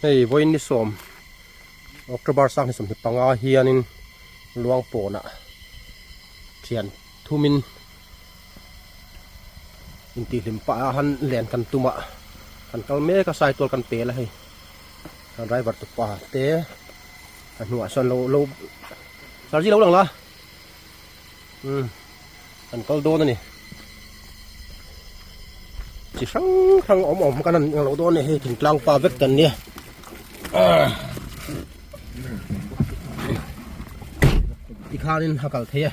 Hei vawiin ni sawm October sang ni 25 hianin luang pawnah thian thumin intihhlim pah a han len kan tum a kan kal mek a saitual kan pel a hei a driver tupa te a hnuah sawn lo lo sarji lo lang la umm kan kal dawn a ni chi hrang hrang awm awm kan han englo dawn a ni hei thingtlang pa vek kan nia ah tikhanin a kal thei a.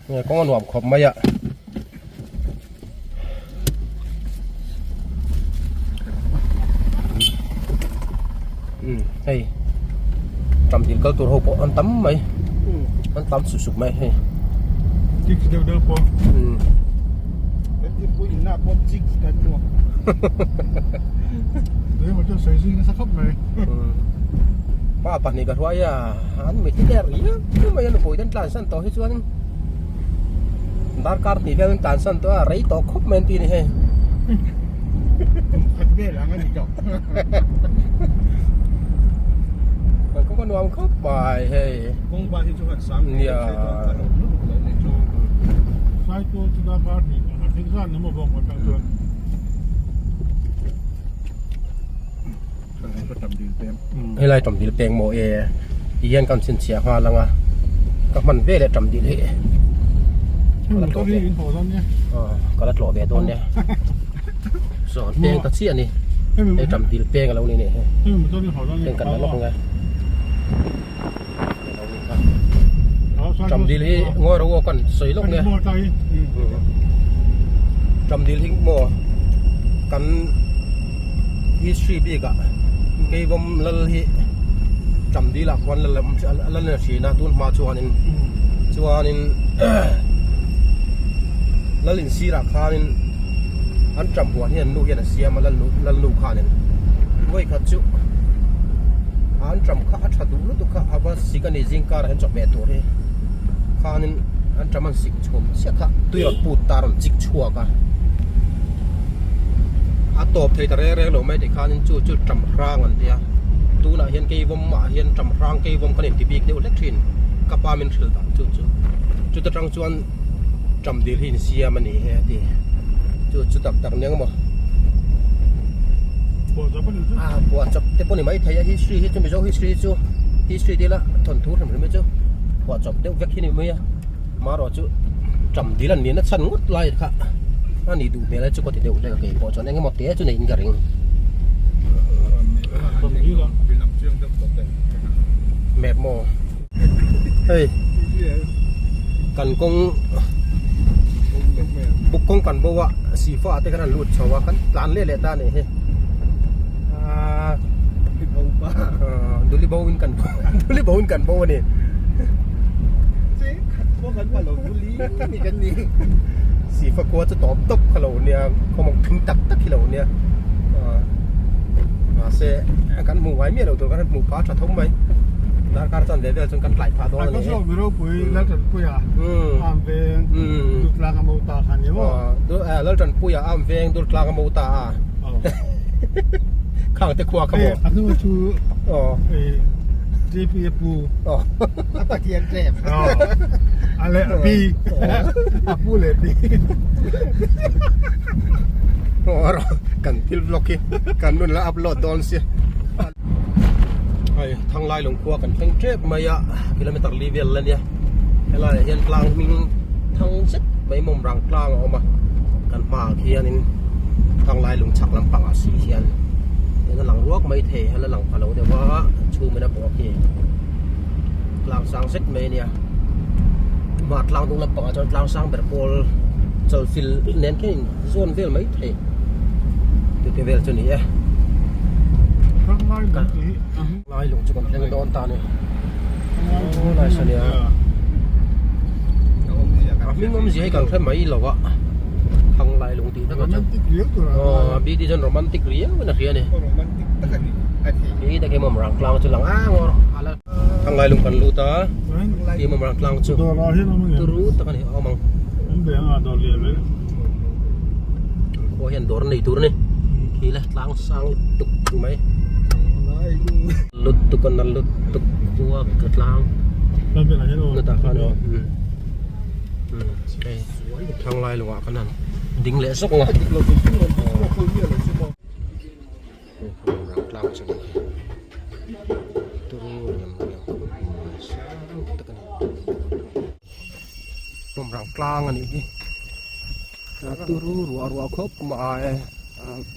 Nge kawng a nuam khawp mai a. Hei tam dil kal tur ho pawh an tam mai an tam sup sup mai hei chik deuh deuh pawh kan ti pui in na pawh chik kan mu Tui maw chu sawi zui nasa khawp mai. Pa pahnih ka hruai a, an mit hi der riau mai a nupui te an tlansan tawh hi chuan darkar hnih vel an tlansan tawh a, rei tawh khawp mai an ti a ni hei. Kum khat vel ang a ni tawh. Kan kawng a nuam khawp mai hei. Kawng ba hi chu han sang Nia. Saitual chu darkar hnih pakhat hlek zan awm a bawk atang chuan. Helai tam dil peng maw e ti hian kan chhinchhiah nghal ang a ka hman ve leh tam dil hi ka la tlawh ve dawn nia saw an peng ta chiah a ni hei tam dil peng a lo ni a nih hi heng kan la lawk ang e tam dil hi ngawi ro aw kan sawi lawk nia tam dil hi maw kan history bik ah keivawm lal hi tam dil ah khuan lal a ni thin a tun hma chuanin chuanin lal in sirah khanin an tam huan hi an nu hian a siam a lal nu khanin vawikhat chu an tam kha a tha duh lutuk kha a va sik a ni zing karah hian chawhmeh tur hi khanin an tam an sik chhum chiah kha tui rawn put ta rawn chik chhuak a a tawp thei ta reng reng lo mai tih khanin chu chu tam hrang an tia tunah hian keivawm ah hian tam hrang keivawm kan inti bik deuh hlek thin ka pa min hrilh dan chu chu chuta tang chuan tam dil hi insiam a ni he a ti chu chu tak tak nia maw a phuah chawp te pawh ni mai thei a history hi chu mizo history hi chu history dil a thawnthu hrim hrim hi chu phuah chawp deuh vek hi ni mai a marawh chu tam dil an nihna chhan ngawt lai kha a nih duh hmel a chu ka ti deuh hlek a keipawh chuan eng emaw te chu neiin ka ring. Map maw hei kan kawng buk kawng kan bo a sihfa ah te khan an lut chho a kan tlan leh leh ta a nih hi aaa duli bo in kan duli bo in kan bo a ni sihfa khua chu tawp tawp kha lo nia khawmawk thing tak tak hi lo nia aaa mahse kan hmuh ngai miah lo tur kan hmuh phah tha tho mai. Darkar chuan ve vel chuan kan tlai phah dawn a ni. A ka zawk mi ropui Laltanpuia am veng Durtlang a mo ta kha ni maw? Laltanpuia am veng Durtlang a mo ta a. Khang te khua kha maw? A hnu chu JP a pu. A pathian tlem. A leh a pi. A pu leh pi. Kan thil vlog hi kan nun la upload dawn sia. Hei Thanglai lungkhua kan thleng tep mai a kilometer li vel la nia helaiah hian tlang hming thang zet mai mawmrang tlang a awm a kan hmaah khianin Thanglai lung chhak lampangah si hian eng a lang ruak mai thei a la lang pha lo deuh a chhum in a bawh khi tlang sang zet mai a nia hma tlang dung lampangah chuan tlang sang ber pawl chawlhfil nen khian in zawn vel mai thei tute vel chu a ni e. Lai lung chu kan thleng dawn ta a ni aw lai saw nia a hming awmzia hi kan hre mai lo a thang lai lung tih tak a chu aw bd chuan romantic riau in a hria a ni hi tak hi mawmrang tlang chu lang ang awr a la thang lai lung kan lut a hi mawmrang tlang chu turu tak a ni a awm ang khua hian dawr a nei tur a ni. Khi le tlang sang lutuk mai. Lutuk a na lutuk khua ka tlang. Chutah khan aw hei thlang lai lungah khan han ding leh zawk ang a. Tlang chu a ni turu liam liam khawp mai sang tak a ni. Bawmrang tlang a nih hi a turu ruah ruah khawp mai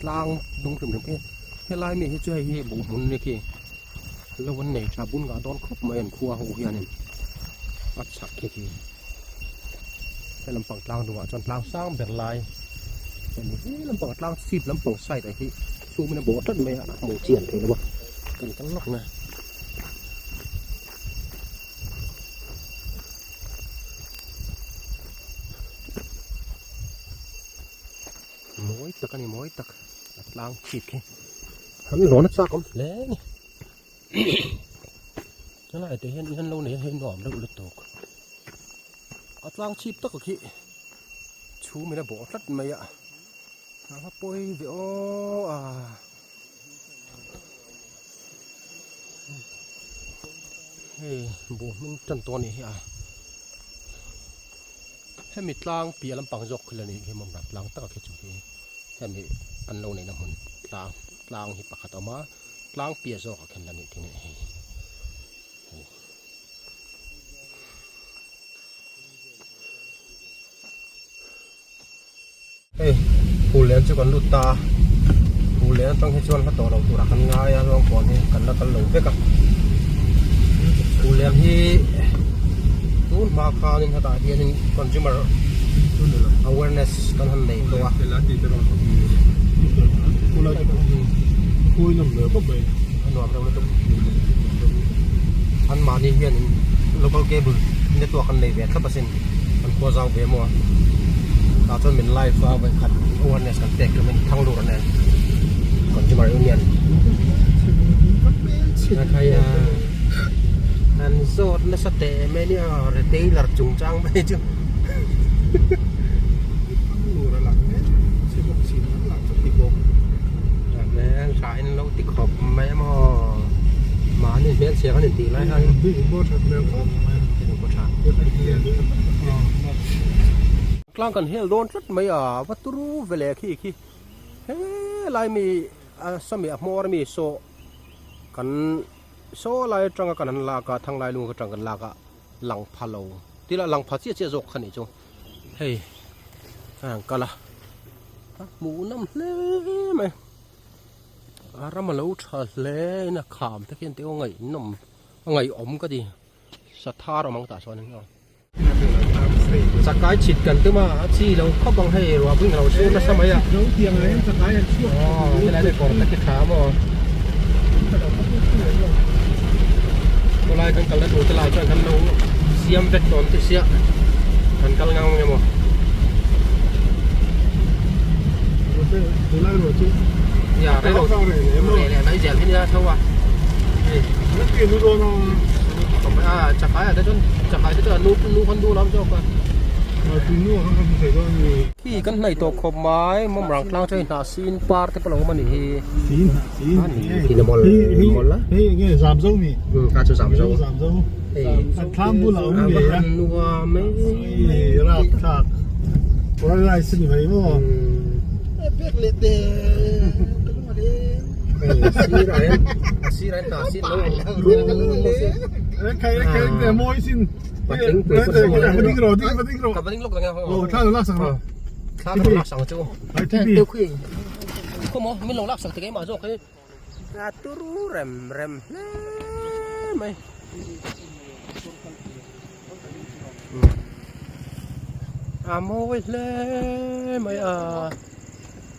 tlang dung hrim hrim khi helai mi hi chu hei hi buh hmun a ni khi lo an nei tha bun ngah dawn khawp mai an khua ho hianin a chhak khi khi he lampang tlang dungah chuan tlang sang ber lai a ni he lampang tlang chhip lampang side ah hi chhungin a bawh tlat mai a a hmuh chian theih loh a kan kal lawk na. Mawi tak a ni mawi tak a tlang chhip khi an lawn a chak awm hle a ni helai te hian in an lo nei a hei nuam deuh lutuk a tlang chhip tak khi chhum in a bawh tlat mai a a va pawi ve aw a. Hei buh hming tan tawh a nih hi a hemi tlang piah lampang zawk khi la ni hi mawm tlang taka khi chu hi hemi an lo neihna hmun tlang tlang hi pakhat a awm a tlang piah zawkah khian la nih thing a ni hei. Hei phul lian chu kan lut ta a phul lian atang hi chuan hla tawh lo turah kan ngai a ruang pawn hi kan la kal lo vek a phul lian hi tun hma khanin hetah hianin consumer awareness kan han nei tawh a. Nuam reuh lutuk anmahni hianin local cable network an nei ve thlap asin an khua zau ve maw a tah chuan min live a vawikhat awareness kan pek tumin Thanglura nen consumer union an zawt nasa teh mai ania retailer chungchang mai chu. Tha in lo ti khawp mai a maw mahni hmelchhia kan intih lai khan tlang kan hel dawn tlat mai a va turu ve leh khi khi helai mi a sami a hmawr ami saw kan saw lai atanga kan han lak a thanglai lung atang kan lak a lang pha lo tila lang pha chiah chiah zawk kha nih chu hei a han kal a a hmuh nawm hle mai a ram a lo tha hle in a kham te khian teuh a ngaihnawm a ngaihawm ka ti sathar awm ang tah chuan in aw chakai chhit kan tum a a chi lo khawp ang hei ruah pawhin a lo sur nasa mai a aw helai te kawr te khi tha maw khawlai kan kalna tur te lah chuan kan lo siam vek tawh an ti sia kan kal ngang ang emaw ya rei lo rei leh mai zel hi nia tho a hei a chakai ah te chuan chakai te chuan a nu nu khan du lam zawk a khi kan hnaih tawh khawp mai mawmrang tlang chu hei hnah sin par te pawh a lo awm a ni hi. Khawmaw min lo laksak ta keimah zawk hi a turu rem rem hle mai a mawi hle mai a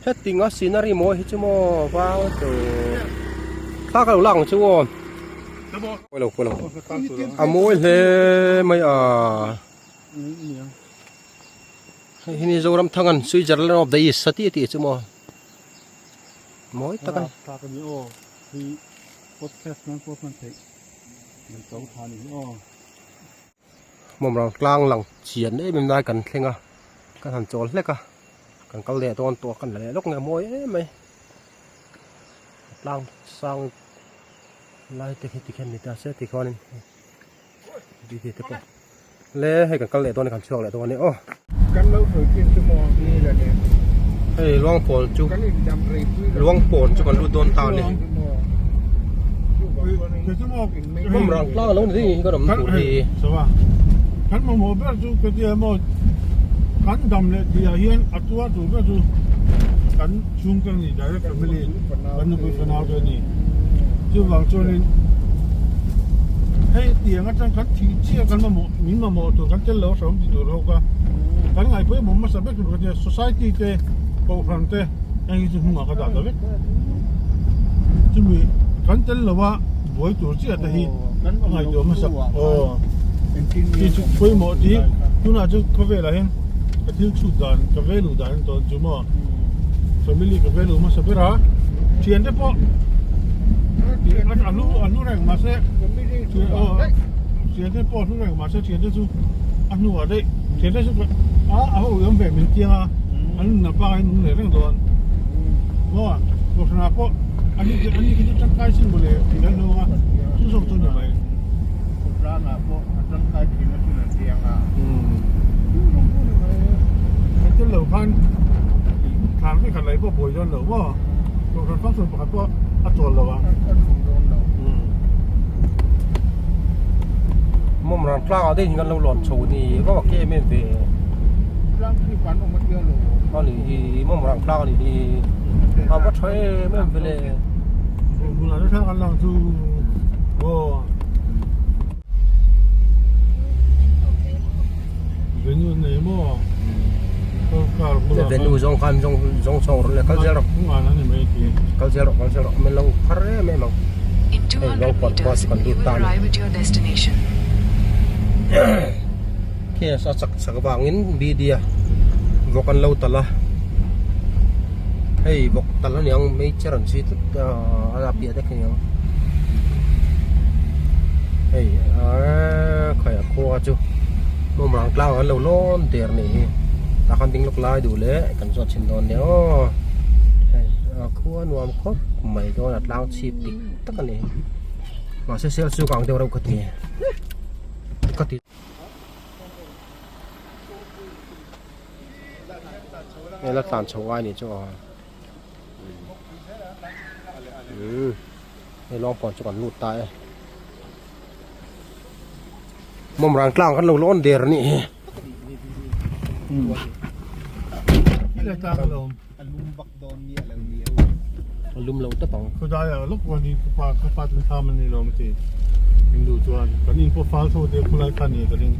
hetinga scenery mawi hi chu maw vang tur thla ka lo lak ang chu aw pawilo pawilo a mawi hle mai a. Hei hi Mizoram Thangan Switzerland of the East a tih tih chu maw mawi tak a ni. Tak a ni aw hi podcast nan pawh hman theih kan to tha ni hi aw. Mawmrang tlang lang chian em em lai kan thleng a kan han chawl hlek a kan kal leh dawn tawh a kan la leh lawk nge mawi em mai. tlang sang lai te khi tikhian ni ta se tikhuanin video te pawh le hei kan kal leh dawn a kan chhuak leh dawn a ni aw. Kan lo sawi thin chu maw ni la ni. Hei Luangpawn chu Kan in dam rei pui lo. Luangpawn chu kan lut dawn ta a ni. Hmum rang tlang a lo ni ding kan awm tur hi. Kan mamawh ber chu ka tia maw kan dam leh tih ah hian a tuar tur ber chu kan chhungte a ni direct family kan nupui fanau te a ni chuvang chuanin hei tiang atang kan thih chiah kan mamawh min mamawh tur kan tel lo a hreawm ti tur ho kha kan ngaihpawimawh hmasa vek tur ka tia society te kohhran te heng hi chu hnungah ka dah ta vek chumi kan tel lo a buai tur chiah te hi a ngaihtuah hmasa aw tih chu pawimawh tih tunah chu khawvelah hian ka thil chhut dan ka velu dan an tawn chu maw family ka velu hmasa ber a thian te pawh a hlu a hlu reng mahse aw thian te pawh a hlu reng mahse thian te chu a hnuah daih thian te chu a a ho awm ve min tiang a an nunna pa in nung leh reng dawn maw kohhran ah pawh ani ani khi chu tangkai sin mawle tih kan hlawm a chu zawk chu ni mai khawtlang ah pawh a tangkai thin a chu la chiang a chu zawk chu ni mai kan tel lo khan thlan vek khat laih pawh buai dawn lo maw kohhran function pakhat pawh a chawl lo ang a tum dawn lo mawm ran tlang ah te hian kan lo lawn chho ni vak a em em ve tlang khi pan awm a tia lo ani hi mawm ran tlang ani hi a va tha em em ve le bulah te thlang an lang chu aw venue an nei maw car bulah venue zawng khan zawng zawng chhawng rawh le kal zel rawh an ni mai ti kal zel rawh kal zel rawh min lo phar em em ang In 200 meters, you will arrive at your destination. Case a chak chak vangin media vawk an lo tal a hei vawk tal a niang meichher an chhi tlat a piah te khi aniang hei aaa khai a khua chu bawmrang tlang an lo lawn der nih hi tah khan ding lawk lai duh leh kan zawt chhin dawn nia aw hei a khua nuam khawp mai dawn a tlang chhip dik tak a ni mahse sel chu ka ang deuh reuh ka ti ka ti. Hei la tlan chho ngai ni chu aw umm hei lawng pawn chu kan lut ta e mawmrang tlang kan lo lawn der anih hi. A lum lo tawp ang. Khawdai ah lawk chuan in ka pa ka pa chu thlam a ni lo maw ti in duh chuan kan in pawh fal tho te khulai kha ni ka ring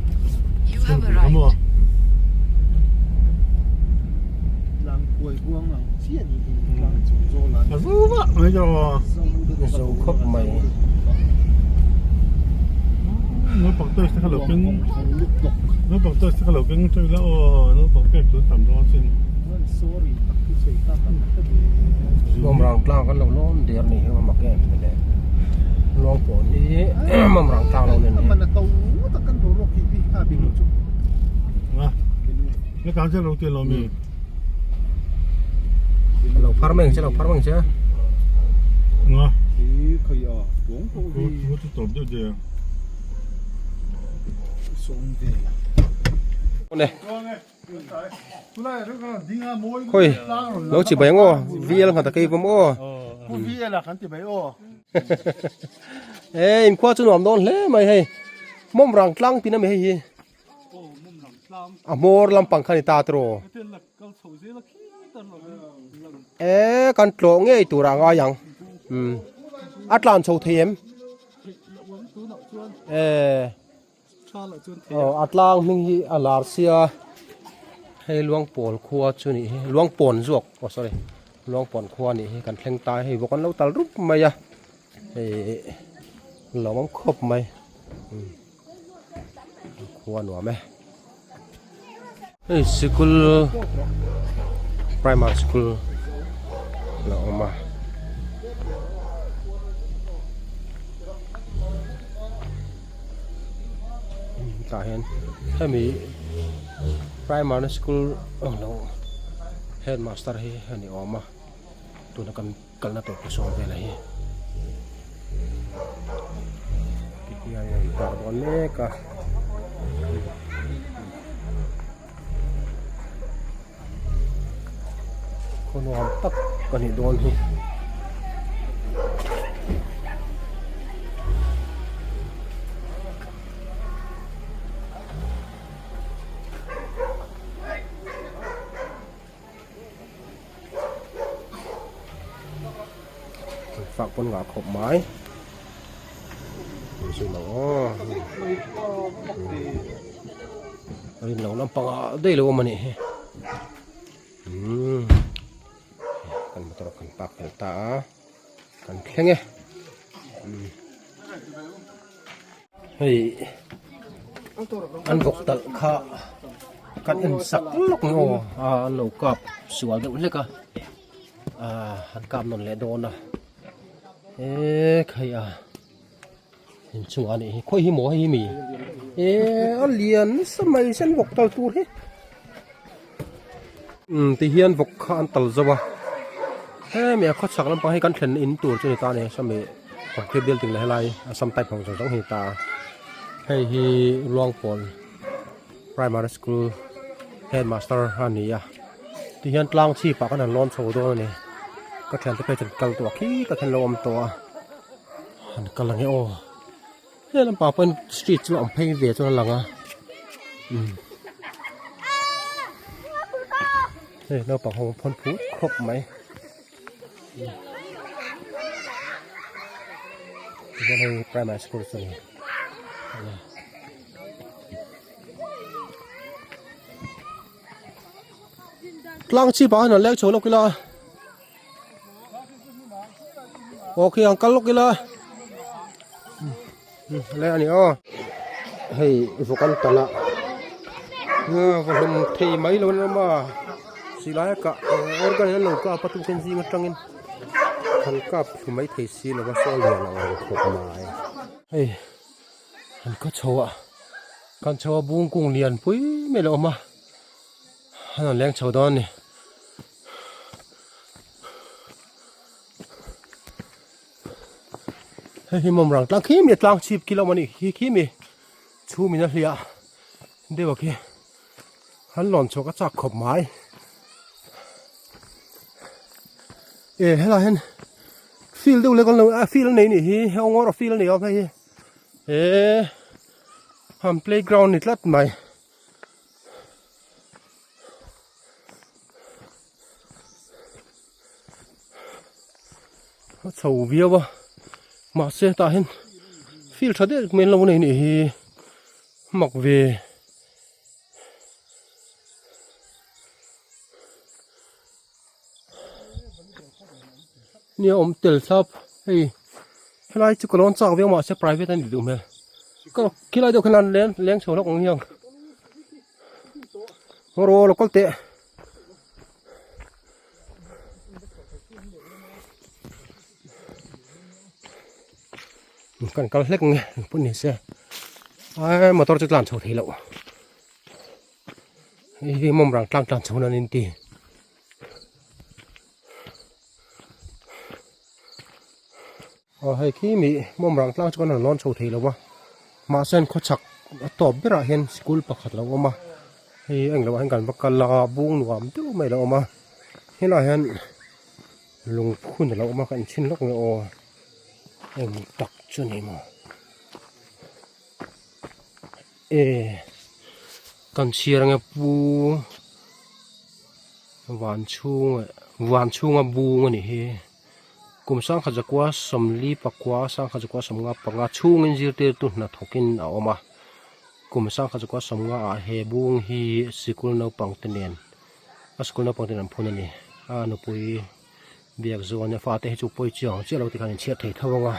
You have arrived. Tlang kuai huang ang chiah ni hi tlang chung zawl ah a zo vah mai chu aw zo khawp mai naupang toys te kha lo keng naupang toys te kha lo keng teuh ila aw naupang pek tur tam dawn sin Mawmrang tlang kan lo lawn der ni hi mak em le luang pawh hi mawmrang tlang lo nen hi lo phar mai ang che lo phar mai ang che Khawi lo chi bai ang aw VL nghat a kei vawm aw e inkhua chu nuam dawn hle mai hei mawm rang tlang tin a mi hei hi a hmawr lampang kha ni ta tiraw e kan tlawh ngei tur ah ngai ang umm a tlan chho thei em e. Aw a tlang hming hi a lar sia hei Luangpawl khua chu nih hi Luangpawn zawk aw sorry Luangpawn khua nih hi kan thleng ta hei vawk an lo tal rup mai a hei lo awm khawp mai khua nuam e hei sikul primary school lo awm a. Tah hian hemi primary school ang lo headmaster hi a ni awm a tuna kan Kalna tur khaw sawm vel a hi tikhian a in tar dawn mek a khaw nuam tak a nih dawn hi. Fak pawn ngah khawp mai zui lo aw rin lo lampang ah daih lo awm a nih hi umm kan motor kan park fel ta a kan thleng e umm hei an vawk talh kha kan en sak lawk ang aw a an lo kap sual deuh hlek a ah an kap nawn leh dawn a e khai a inchungah a nih hi khawi hi maw hei hi mi e a lian nasa mai sen vawk tal tur hi umm ti hian vawk kha an tal zo a hemi a khawchhak lampang hi kan thlen in tur chu a ni ta a ni sawmi concrete building leh helai assam type ho zawng zawng hi a ni ta a hei hi Luangpawn primary school headmaster a ni a ti hian tlang chhip ah khan an lawn chho dawn a ni ka thiante phei chuan kal tawh a khi tak hian an lo awm tawh a han kal ang e aw he lampang pawhin street chu a awm phei ve chuan a lang a umm hei naupang ho an phawn phut khawp mai tihian hei primary school chu a ni. Tlang chhip ah hian an leng chho lawk ila aw khi an kal lawk ila le ani aw hei vawk an talh a va hlawm thei mai lo an awm a silai a kah organ an lo kap a tukin zing atangin an kap thlu mai thei si lo va saw lian ang ang khawp mai hei. An khaw chho ah kan chho a bung kung lian pui mai lo awm a an rawn leng chho dawn a ni. Hei hi mawm rang tlang khi mi tlang chhip khi lo awm a ni khi khi mi chhum in a hliah deuh a khi an lawn chhuak a chak khawp mai e helai hian field deuh lek an lo a field a nei a nih hi heng ngawr a field a ni awm hei hi. He han playground ni tlat mai. A chho viau a mahse tah hian field tha deuh mai an lo nei anih hi mak ve. Nia awm tel thlap hei helai chu ka lawn chak viau mahse private a ni duh hmel ka khilai deuh khan an leng leng chho hlawk ang hiang haw rawh lo kal teh. Kan kal hlek nge pawh ni se ai motor chu tlan chho thei loh. Hei hi mawm rang tlang tlan chho nan in ti. Aw hei khi mi mawm rang tlang chu kan han lawn chho thei lo va mahse an khawchhak a tawp berah hian sikul pakhat a lo awm a hei eng loah hian kan va kal a bung nuam deuh mai a lo awm a helaiah hian lungphun a lo awm a ka inchhin lawk nge aw eng tak chu a ni maw. E kan chhiar ange pu van chhung van chhunga bung a nih hi kum sangkhat zakua sawmli pakua sangkhat zakua sawmnga panga chhungin zirtirtu hnathawkin a awm a kum sangkhat zakua sawmnga ah he bung hi sikul naupang te nen a sikul naupang te nen an phun a ni a nupui biak zuan a fate hi chu pawi chiang chiah lo tikhan inchhiat thei tho ang a.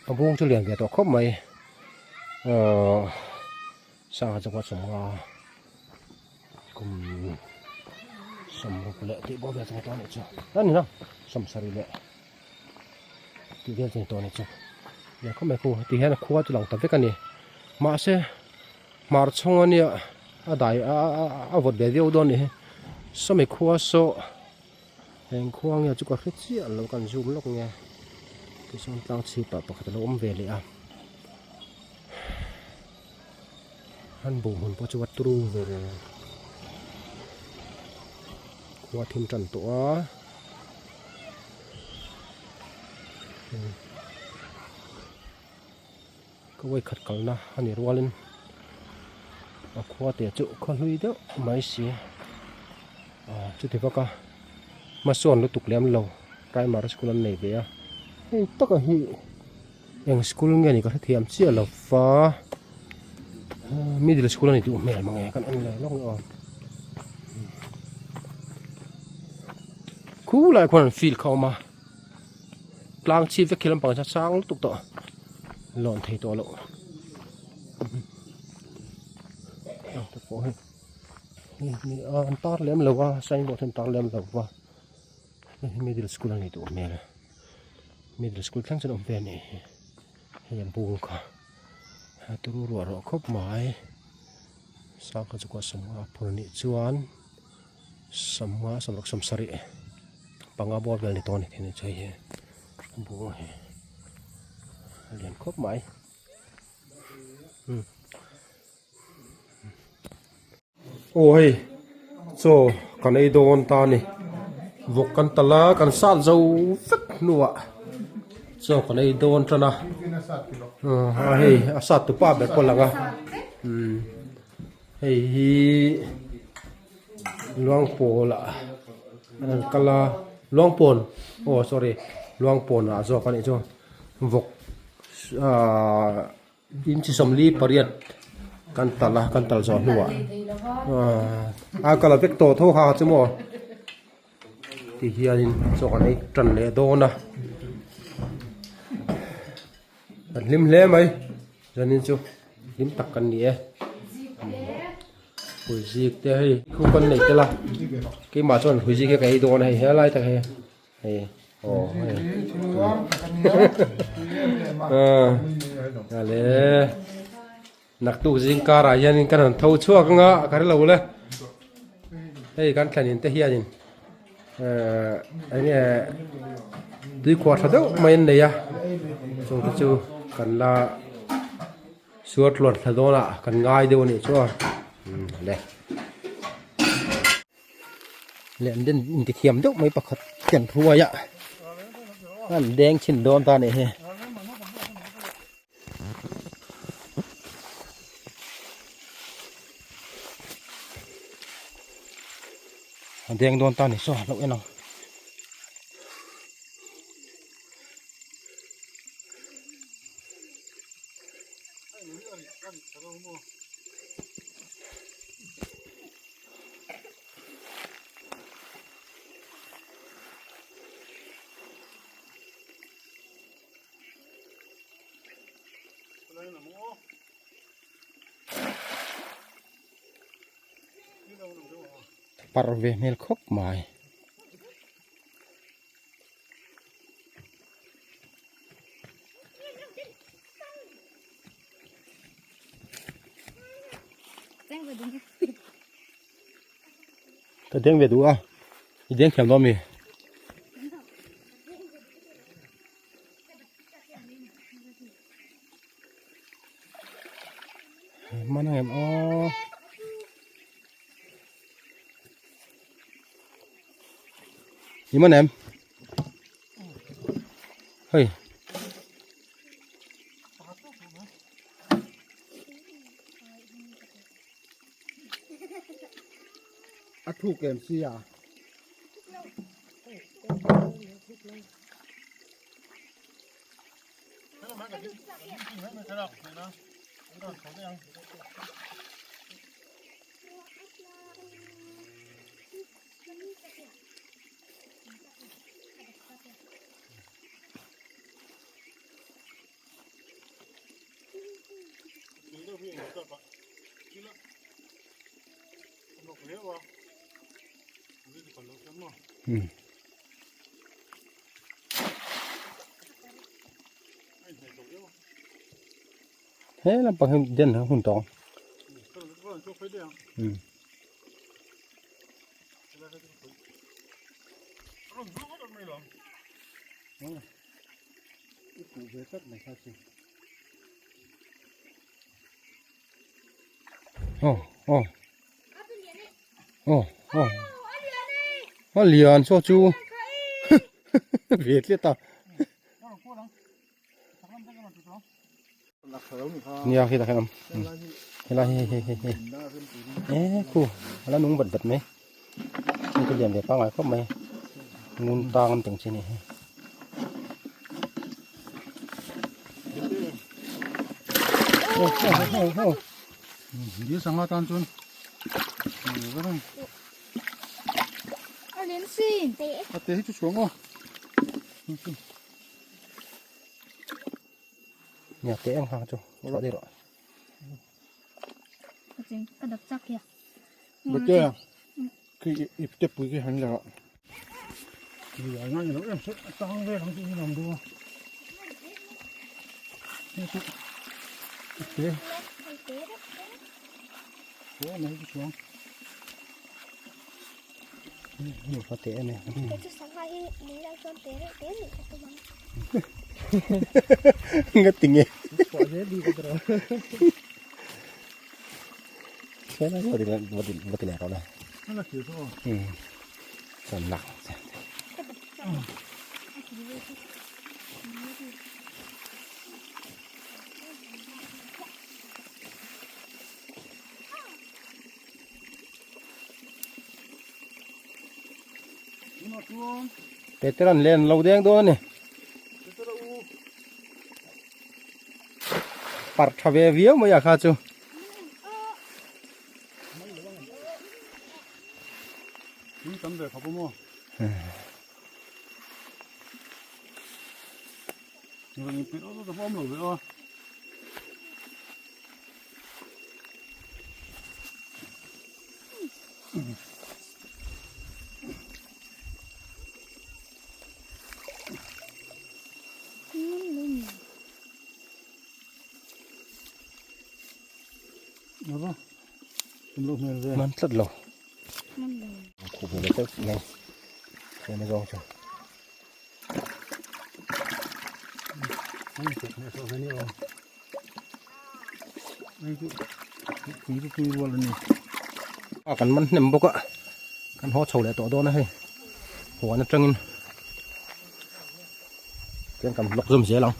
A bung chu lian ve tawh khawp mai ahh sangha chu ka sawmnga kum sawmruk leh tih bawr vel chu ni tawh a nih chu a ni na sawmsarih leh tih vel chu ni tawh a nih chu lian khawp mai khu ti hian a khua chu lang ta vek a ni mahse hmar chhung a nia a dai a a vawt ve viau dawn a nih hi sawmi khua saw. Eng khua nge chu ka hre chiah lo kan zoom lawk nge tichuan tlang chhip ah pakhat a lo awm ve leh a an buh hmun pawh chu a turu ve ve khua thim tan tawh a ka vawikhat kalna a ni rualin a khua te chu khaw hlui deuh mai si ah chuti vaka hmasawn lutuk lem lo primary school an nei ve a hei taka hi eng school nge ni ka hrethiam chiah lo va middle school a ni duh hmel mange kan en leh lawk ni aw khulai khuan an field kha a awm a. Tlang chhip vek khi lampang hian sang lutuk tawh lawn thei tawh loh te pawh hei an tar lem lo a signboard hi an tar lem lo va hei hi middle school a ni duh hmel middle school thleng chuan a awm ve a ni hei a bung kha a turu ruah ruah khawp mai sangha chu kua sawmnga phur anih chuan. Sawmnga sawmruk sawmsarih panga bawr vel ni tawh a ni thin chu hei hi a bung hi a lian khawp mai aw hei chaw kan ei dawn ta a ni vawk kan talh a kan sat zo vek hnuah chaw kan ei dawn tan a hei a sat tu pa ber pawh a lang a umm. Hei hi Luangpawl ah an rawn kal a Luangpawn aw sorry Luangpawn ah zawk a nih chu vawk ahh inchi sawmli pariat kan talh a kan talh zawh hnuah ahh a kal a vek tawh tho ha chu maw ti hianin chaw kan ei tan leh dawn a kan hlim hle mai. Zanin chu hlim tak kan ni e hui zik te hei khu kan nei tel a keimah chuan hui zik hi ka ei dawn a hei helai tak hei hei aw hei ale naktuk zing karah hianin kan han tho chhuak anga ka hrelo le hei kan thlen in te hianin ehh enge tuikhuah tha deuh mai an nei a chung te chu kan la suar tluan thla dawn ah kan ngai deuh a nih chu a le leh an den inti thiam deuh mai pakhat kan hruai a an deng chhin dawn ta a nih hi. A deng dawn ta ni saw hlauh en ang. Parh ve hmel khawp mai. Ka deng ve duh a i deng thiam dawn mi. Mana em aw. I man em? Hei. A thuk em sia. He lampang hi den a hun tawng. Puh ve tlat mai kha chu. Aw aw aw aw a lian saw chu ve tlet a nia khi tah khian awm helai hi hei hei hei e khu a la nung vat vat mai hei chu lian ve pangngai khawp mai ngun tang an tih ang chi a ni hi. Dil sangha tan chuan A lian sin. A te hi chu chhuang aw. Nia te ang hang chu chhuah deuh rawh. Ka cheng ka dap chak hian. Bete khi ip te pui khi han la rawh. Ni a ngai lo em se tang vel ang chu ni lam dawn. Ni chu te. Te mai chu chuang. Ni fa te em. Chu sangha hi ni lo chuan te reuh te ni ka tum ang. Nga tinge. Peter an len lo deng dawn a ni. Parh tha ve viau mai a kha chu. Man tlat lo. Khup ve deuh mai. Tlem a zawng chu. A kan man hnem bawk a kan haw chho leh tawh dawn a hei huan atangin chuan kan vlog zawm zel ang.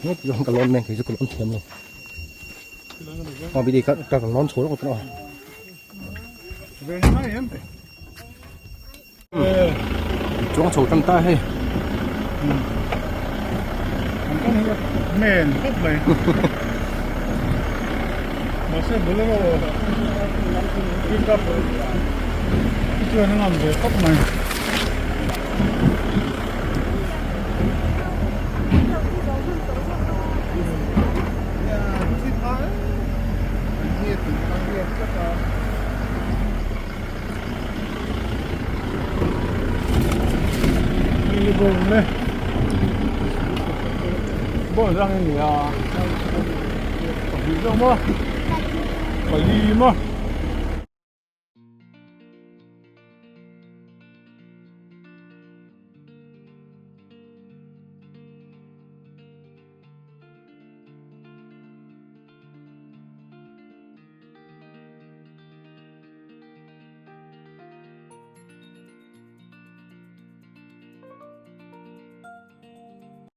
Hei ti zawng ka lawn mek kei chu ka lawn thiam lo aw bidi ka ka lawn chho lawk tawh a. Chuang chho tan ta hei. An tan hi men khawp mai. Mahse bolero pick up hi chuan a ngam ve khawp mai.